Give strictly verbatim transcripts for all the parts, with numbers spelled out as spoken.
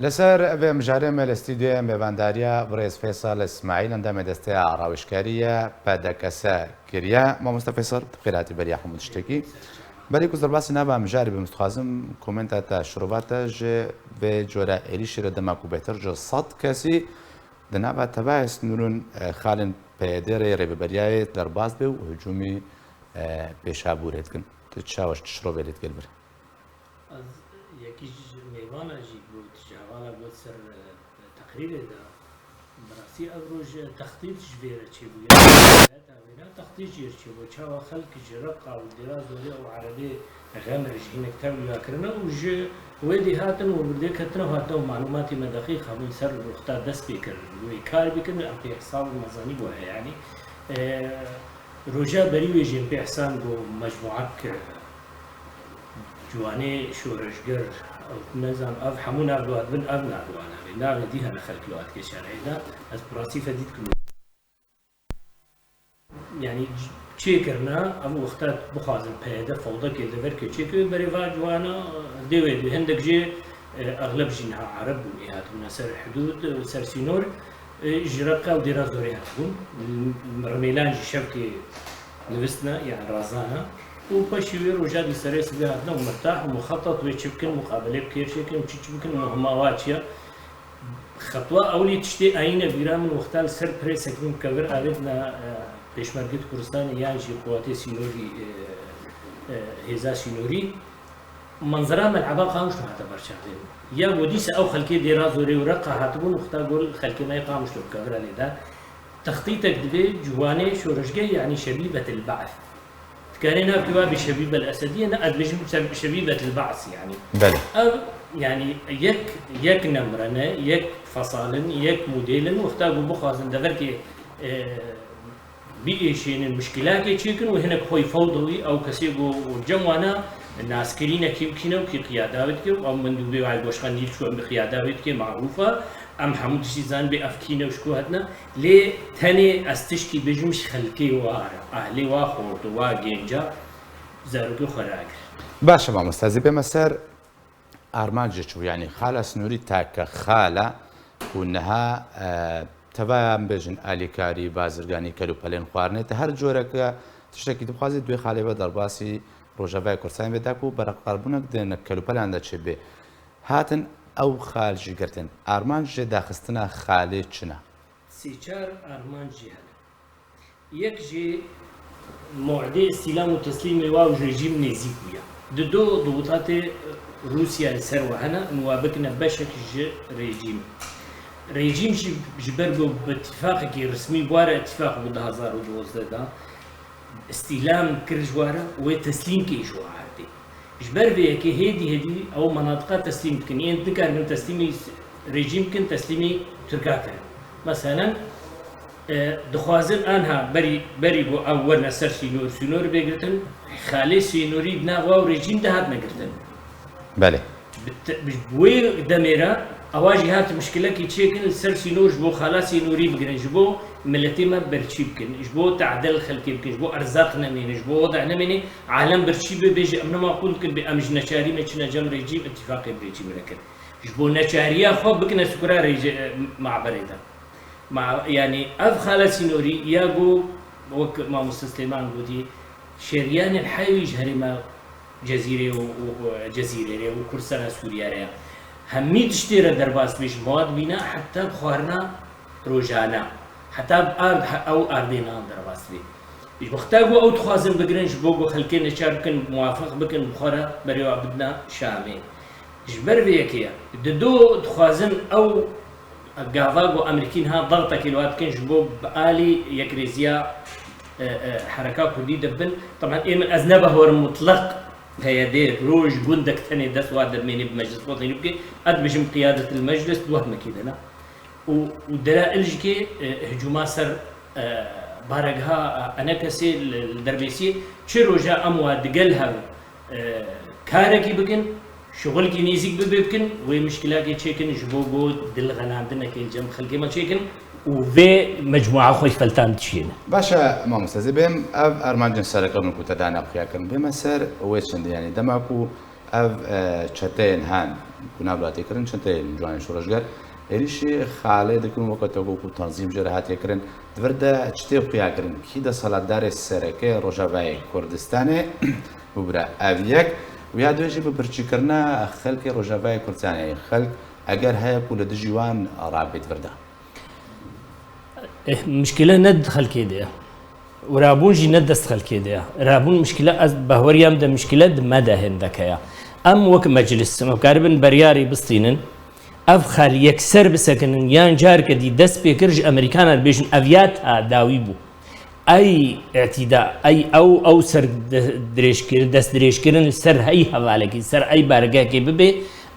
Li ser vê mijarê me li stûdyoyê mêvandariya birêz Feysal Îsmaîl, endamê desteya rawêjkarî ye, P D K S kiriye. Mamoste Feysal, tu bi xêr hatî beriya hemû tiştekî. Berî ku ez derbasî nava mijarê bim, dixwazim komenta te, şirova te ji vê cora êrîşê re, dema ku bêhtir ji sed kesî di nava tevayê sinûrûn, e, xalên P Y D re yê Rêveberiyayê derbas be û hicûmî, e, Pêşabûrê dikin. Tu çawa ji şirovê lê digel bir? Ez yekî ji mêvana jî got, ji hevala got ser, e, teqrîrê de, bi rastî ev roj, e, textît ji vê re çêbûye. Heta wêna textît jê re çêbû. Çawa xelk ji Reqa û Dêra Zorê û Erebê Xem re ji hinek tevliya kirine û ji wê dê hatin û dê ketine û hatine û malûmatê me deqîq hebûn ser wexta dest pê kirin. Wê kar bikin, em pê hesab û mezanî bû heye, yanî, e, roja berî wê jî em pê hesab got mecmuak, e, Ciwanê şoreşger, ew nezan, ev hemû nav li wan bin, ev nav li wan navê. Navê dî hene xelk li wan dike şerê de. Ez bi rastî fedî dikim. Yanî çêkirina, ev wexta bixwazin P Y D fewdekê li deverkê çêkir, berê va ciwana, dê wê dê. Hindek jê, e, exleb jî niha Ereb bûn, ê hatibûne ser hidûd, ser sînor. E, ji Reqa û Dêra Zorê hatibûn. Rimêlan jî şevkê nivistine, yani razane. Û paşê wê roja dî serê sibê hatine û mirtah û muxetat wê çi bikin, muqabelê bi kêr çêkin û çi çi bikin, muhima wa çi ye. Xetwa ewlî tiştê eyne bîra min wexta li ser pirê sekîn bi kevir avêtine, e, pêşmergê di Kurdistanê yan jî quwatê sînorî, e, e, hêza sînorî. Menzera Mel'eba Qamişlo hate berçavdê. Ya ku dîsa ew xelkê Dêra Zorê û Reqa hatibûn, wexta got xelkê me yê Qamişlo bi kevira lê de. Textîtek dibe ciwanê şoreşgeh, yanî şebîbetil ba'th. Dikarê nav ki wa bi şebîbel esediye, ne ez bêjim şeb-, şebîbetil ba'th, yanî. Belê. Ev, yanî yek, yek nemre ne, yek fesalin, yek modêlin, wexta ku bixwazin deverkê, e, biêşênin, mişkilakê çêkin û hinek xwe yî fewdewî, ew kesê ku cem wana naskirîne kî bi kî ne û kî qiyada wê dike û ew mendûbê wayê goşxendî çû em bi qiyada wê dike, marûf e. Em hemû tiştî zanibê ev kî ne û ji ku hatine. Lê tenê ez tişkî bêjim ji xelkê wa re, ahlê wa xorto, wa gênca, zarokê xwe ragir. Baş e mamoste, ez ê bême ser Armanc ji çi bû? Yanî xala Sinûrî take xala ku niha, e, tevaya em bêjin alîkarî, bazirganî, kelûpelên xwarinê, te her coreke tiştekî dixwazî, di wê xalê ve derbasî Rojavayê Kurdistanê vê da ku bereqerbûnek di kelûpelan de çêbê. Hatin ew xal jî girtin. Armanc ji daxistina xalê çi ne? Sê çar armanc jî hene. Yek jî mu'dê îstîlam û teslîmê wa û ji rejîm nêzîk bûye. Di do dûtatê Rûsya li ser we hene, û wa bikine beşek ji rejîm. Rejîm jî ji ber ku bi îtîfaqekî resmî ware îtîfaq bû du hazar û dozdeh de, îstîlam kir ji ware, wê teslîm kê ji we erdê. Ji ber vê yekê hêdî hêdî ew menatiqa teslîm dikin. Yên nikarin teslîmî rejîm bikin, teslîmî Tirka kirin. Meselen, e, dixwazin anha berî, berî ku ew werine ser sînor, sînor bê girtin, xalê sînorî di nav wa û rejîm de hatine girtin. Belê. Bi te-, bi wê demê re ewa jî hat mişkilekî çêkin li ser sînor ji bo xala sînorî bigirin, ji bo miletê me birçî bikin, ji bo tehdê li xelkê bikin, ji bo erzaq nemêne, ji bo wada nemêne, alem birçî be, bêje em ne maqûl dikin, bê em ji neçarî me çine cem rejîm, îtîfaqê bi rejîm re kir. Ji bo neçariya xwe bikine sukura rêje-, e, maberê de. Ma, yanî ev xala sînorî ya ku wek mamoste Silêman gotî, şeriyanên heyvî ji herêma Cezîrê û, û, û Cezîrê re û Kurdistana Sûriye re ya. Hemî tiştê re derbas bî, ji mewad bîna heta bi xwarina rojane, heta bi ard, he-, ew ardê nan derbas bî. Ji wexta ku ew dixwazin bigirin, ji bo ku xelkê neçar bikin, muwafiq bikin, bi xwe re berê wa bidina Şamê. Ji ber vê yekê ye. Di do dixwazin ew gava ku Amerîkî niha dextekê li wa dikin, ji bo bi alî yekrêziya, e, e, hereka kurdî de bin. Taban ê min ez ne behwerim mutleq P Y D roj gundek tenê dest wa demênê bi meclis xwe tênî bike. Ez dibêjim qiyadetil meclis di wehmekê de ne. Û, û dera Ilcikê, e, hicûma ser, e, baregeha, e, Enekesê li, li Derbêsiyê, çi roja em wa digel hev, e, karekî bikin, şixulkî nêzîk bibê bikin, wê mişkilakê çêkin, ji bo ku dilxelandinekê li cem xelkê me çêkin û vê mecmua xwe feltan dişiyêne. Baş e, mamoste, ez ê bêm ev armancên sereke min ku te dane xuya kirin. Bême ser wê çendê, yanî dema ku Ev, e, çeteyên hen, ku nav hatî kirin, çeteyên ciwanên şoreşger, êrîşî xalê dikin, weke te got ku tanzîm jê re hatiye kirin. Di vir de çi tê xuya kirin? Kî desthilatdarê sereke Rojavayê Kurdistanê? Bibire ev yek. Û ya duê jî bi birçîkirina xelkê Rojavayê Kurdistanê. Xelk eger heye ku li dijî wan rabê di vir de. Eh, mişkile ne di xelkê de ye. Û rabûn jî ne dest xelkê de ye. Rabûn mişkile, ez bahweriyam de mişkile di me de hindek heye. Em wek meclis, em karibin beryarî bistînin, ev xal yekser bisekinin, yan carke dî dest pê kir ji Amerîkana dibêjin, ev ya ta dawî bû. Ey îtîda, ey ew, ew ser de-, dirêjkir-, dest dirêjkirin li ser hey hevalekî, ser ey baregehekê bibe,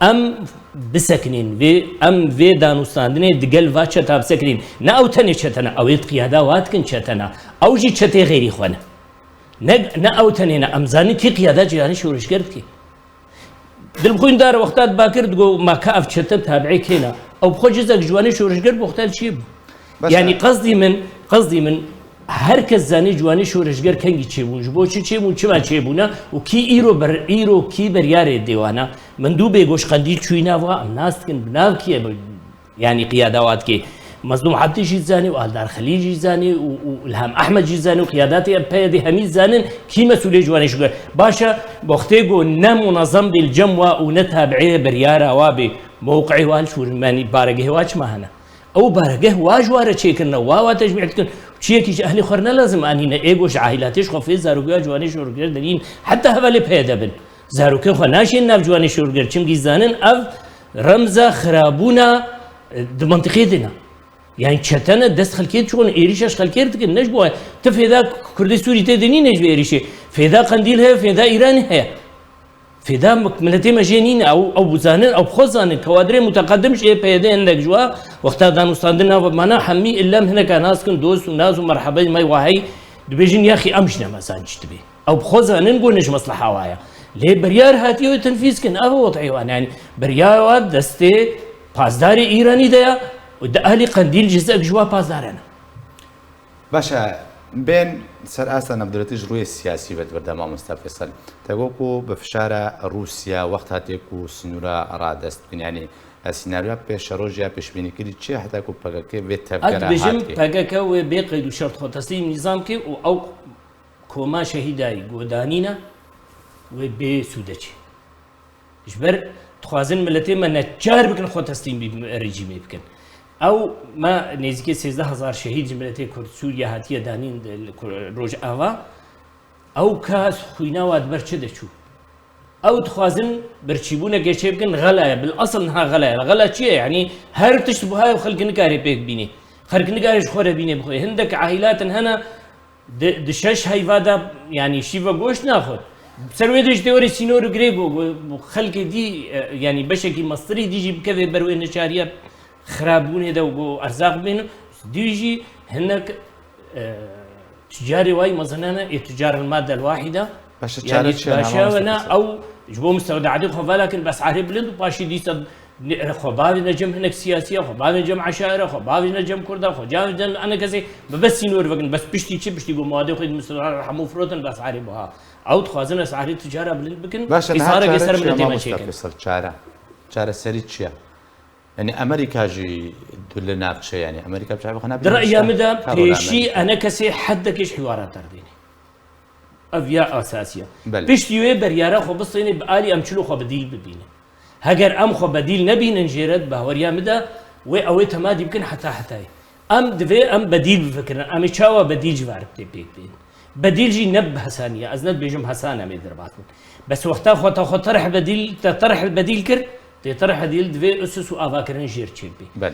em bisekinîn vê, em vê danûstandinê digel va çeta bisekinîn. Ne ew tenê çete ne, ew ê qiyada wa dikin çete ne. Ew jî çetê xêrî xwe ne. Ne, ne ew tenê ne, em zanin kî qiyada cîranê şoreşger dike. Dilxwîn dar wexta dibakir digo, ma ka ev çete tabiê kê ne? Ew bi xwe cizek ji wanê şoreşger bi wexta li çiyê bû. Yanî qezdî min, qezdî min, her kes zanî ji wanê şoreşger kengî çêbûn, ji bo çi çêbûn, çima çêbûne û kî îro ber-, îro kî beryarê dê wana. Min dû bê goş qendîl çûyî nav wa, em nas dikin, bi nav kî ye? Yanî qiyada wa dikê. Mezlûm Hebdî jî zanî û Aldar Xelîl jî zanî û, û Ilham Ehmed jî zanî û qiyadatê PYDê hemî zanin kî mesûlê ji wanê şû kir. Baş e, wextê ku ne munezem bê li cem wa û ne tabiê biryara wa bê, mewqeyê wa li şûr, yanî baregehê wa çima hene? Ew baregeh wa ji wa re çêkirine, wa wa tecmî dikin. Çiyekî ji ehlê xwe re ne lazim anîne. Ê ku ji aîlatê ji xwe fê zarokê wa ciwanê şoreşger derîn, heta hevalê PYD bin. Zarokê xwe naşên nav ciwanê şoreşger. Çimkî zanin ev remza xirabûna, e, di mentiqê de ne. Yani çete ne, dest xelkê diçûn, êrîşa ji xelkê re dikin, ne ji bo tu fêda Kurdê Sûrî tê de nîne ji vê êrîşê. Fêda Qendîl heye, fêda Îranê heye. Fêda mi-, miletê me jê nîne, ew, ew bizanin, ew bi xwe zanin, kewadrê muteqedim ji ê PYDê hindek ji wa, wexta danûstandin nava mana hemî illem hineka nas kin, dost û naz û merhebeyê me wahey, dibêjin, yaxî em jî ne me zan çi dibê. Ew bi xwe zanin ku ne ji mesleha wa ye. Lê biryar hatiye wê tenfîz kin, ev e wed'ê wan. Yani biryar wa destê pasdarê Îranî de ye û di ehlî Qendîl cizek ji wa pasdar hene. Baş e, bên ser asta navdewletî ji rûyê siyasî ve di vir de, mamosta Feysel. Te got ku bi fişara Rûsya wext hatiye ku sinûra radest bikin. Yani, e, senaryoya pêşerojê ya pêşbînîkirî çi ye heta ku PKK vê tevgera hatiye? Ez dibêjim, PKK wê bê qeyd û şert xwe teslîm nîzam ke û ew koma şehîdayî ku danîne wê bê sûde çê. Ji ber dixwazin miletê me neçar bikin xwe teslîm bî rejîmê bikin. Ew me nêzîkê sêzdeh hezar şehîd ji miletê Kurd Sûriye hatiye danîn li Kur-, Rojava. Ew ka xwîna wa di ber çi de çû? Ew dixwazin birçîbûnekê çê bikin, xela ye. Bil esil niha xela ye. Xela çi ye? Yanî her tişt buha ye û xelk nikare pêk bînê. Xelk nikare ji xwe re bînê bixwe. Hindek aîlatin hene, di, di şeş heyva de, yanî şîve goşt naxwe. Ser wê de ji teorî sînor û girê got, got, xelkê dî, e, yanî beşekî mestirî dî jî bikeve ber wê neçariya xirabûnê de û got erzaq bênin. Dî jî hinek, e, tucarê wayî mezin hene, ê tucar il madde el wahîde. Baş e, yanî çare çi ye, baş e, mamoste wena Feysel? Ew ji bo mistewda edê xwe vala kin, bes erê bilind û paşî dîsa Ne, xwe bavêjine cem hinek siyasiya, xwe bavêjine cem eşaira, xwe bavêjine cem kurda, xwe bavêjine cem ene kesê, bi bes sînor vekin, bes piştî çi, piştî ku muadê xwe di Misir hemû firotin, bes erê buha. Ew dixwazin ez erê ticara bilind bikin, Baş e, niha îsareke çare ser çi ye, miletê me mamosta çêkin. Feysel? Çare. Çareserî çi ye? Yani Amerîka jî tu li nav çi, yani Amerîka bi çavê xwe nabîne. Di reya min de pêşî ene kesê heddekê ji hîwara derdêne. Ev ya esasî ye. Belê. Piştî wê beryara xwe bistênê bi alî em çilo xwe bedîl bibînin. Heger em xwe bedîl nebînin jê re, di baweriya min de wê ew ê temadî bikin heta hetayê. Em divê em bedîl bifikirin. Em ê çawa bedîl ji var tê pêk bînin? Bedîl jî ne bi hesanî ye. Ez ne dibêjim hesan em ê derbas bin. Bes wexta xwe te xwe terh bedîl, te terh bedîl kir, tê terh bedîl divê usus û avakirin jêr çêbî. Belê.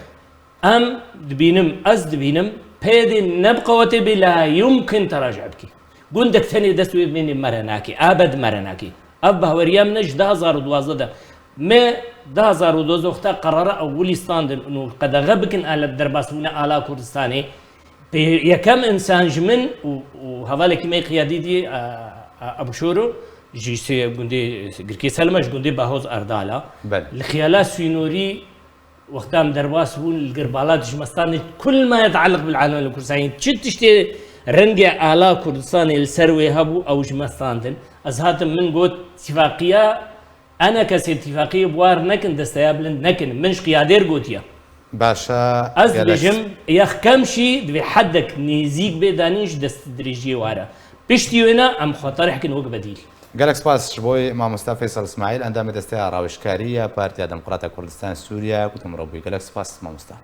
Em dibînim, ez dibînim, PYDê ne bi qewetê bê la yumkin teraca bikî. Gundek tenê dest wê bênê mere nakê, abed mere nakê. Ev bahweriya min e ji du hazar û duwazdeh de. Me du hazar û duwazdeh wexta qerara ewilî standin û qedexe bikin ala derbasbûna ala Kurdistanê. Pê yekem însan ji min û, û hevalekî me qiyadî dî, a, a, Ebû Şoro, ji sê gundê Girkê Selme, ji gundê Bahoz Erdala. Belê. Li xiyala sînorî Wexta em derbas bûn, li gir bala dijmestandin kul ma yetealliq bil alem li Kurdistanê. Çi tiştê rengê ala Kurdistanê li ser wê hebû, ew ji me standin. Ez hatim min got, tifaqiya Ene kesê tîfeqiyê bi war nekin, desteya bilind nekin. Min ji qiyadêr gotiye. باشە Ez گەلەک dibêjim, yexkem jî divê hedek nêzîk bê danîn ji destdirêjiyê ware. Piştî wêne em xwe terh kin wek bedîl. گەلەک سپاس ji بۆی مامۆستا فەیسەڵ ئیسماعیل ئەندامی دەستەی ڕاوشکاریە پارتیا دموکراتە کوردستان سووریا گوتم ڕەبووی گەلەک سپاس مامۆستا.